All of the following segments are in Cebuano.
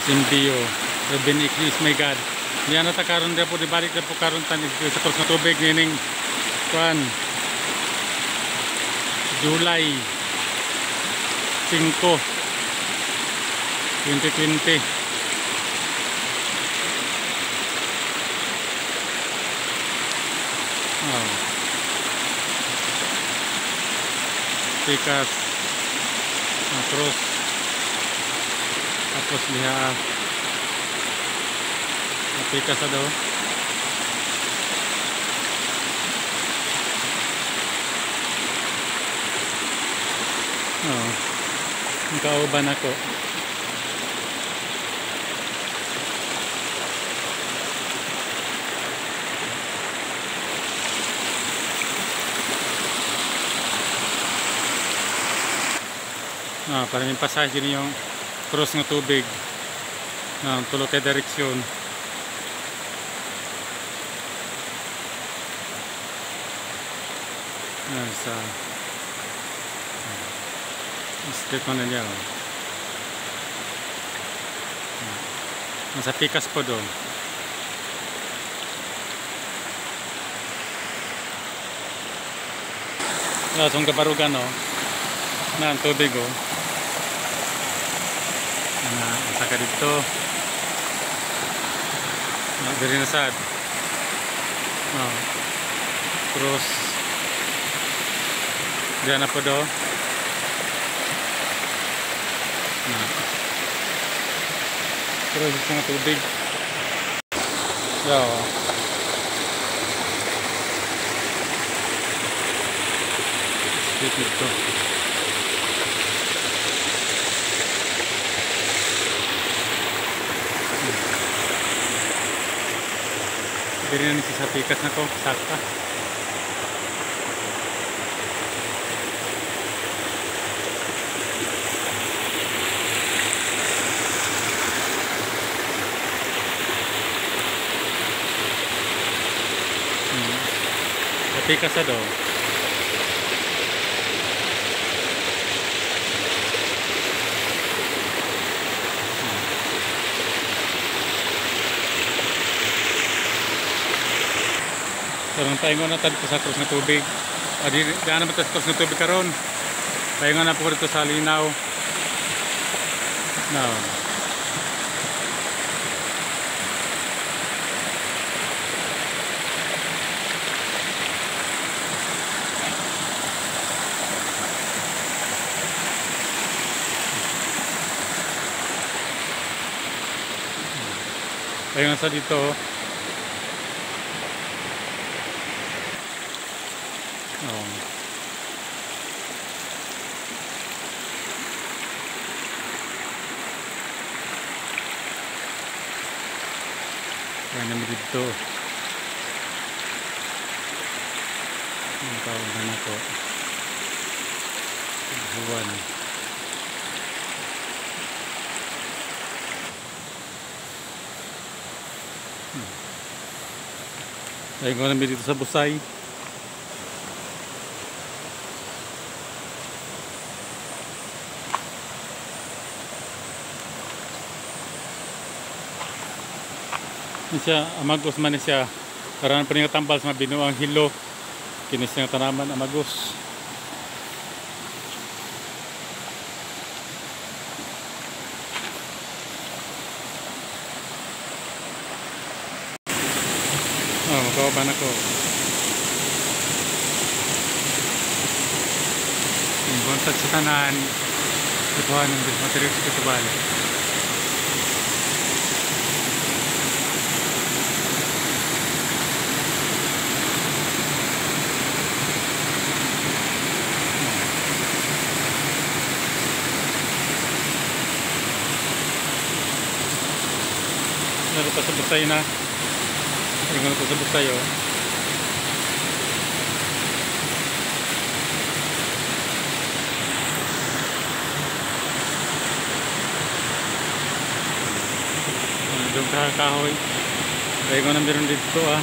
Simbio. Ruben Ikni is my God. Diyan na ta karon dia po dibalik na po karon tan sa cross nga tubig nining kuan July 5, 2020. Oh. Pikas na cross tapos liha pikas na daw. Oh, ang kauban ako. Ah, parang yung pasahe din yung cross ng tubig na tulo kay direksyon. Ah, sa street man na niya. Oh. Nasa pikas po doon. Ah, so ang kabarugan, oh. Na ang tubig, oh. Na isa ka dito. Na diri na sad. Oh. Cross. Diyan na po do. Na. Cross sa tubig. Yo. Street dito. Diri na ni sa pikas na ko, saka. Pikas na daw. Karon paingon na tad sa cross nga tubig. Adi daan na sa cross nga tubig karon. Paingon na po dito sa linaw. No. Paingon sa dito. Oh. Kaya naman dito. Ang tawag na ko. Juan. Ayun ko naman dito sa Busay. Siya amagos man siya karon pa ni tambal sa binuang hilo kini siyang tanaman amagos. Oh, makauban ako. Buntag sa tanan ituhan ng material sa Cristobal. Meron pa sa Busay na. Tingnan ko sa Busay, oh. Doon kahoy. Kaya ko na meron dito, ah.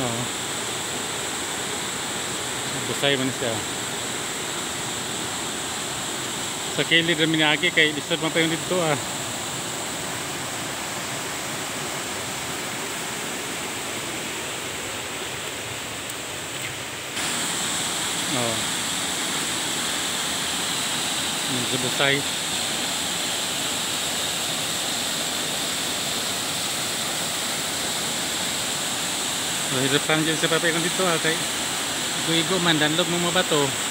Oh. Busay man siya. Sa kilid ra mi niagi kay lisod man pa yung dito ah. Oh. Sa Busay. So, hirap lang dyan sa papaingon dito ah, kay igo-igo man, danlog mo mga bato.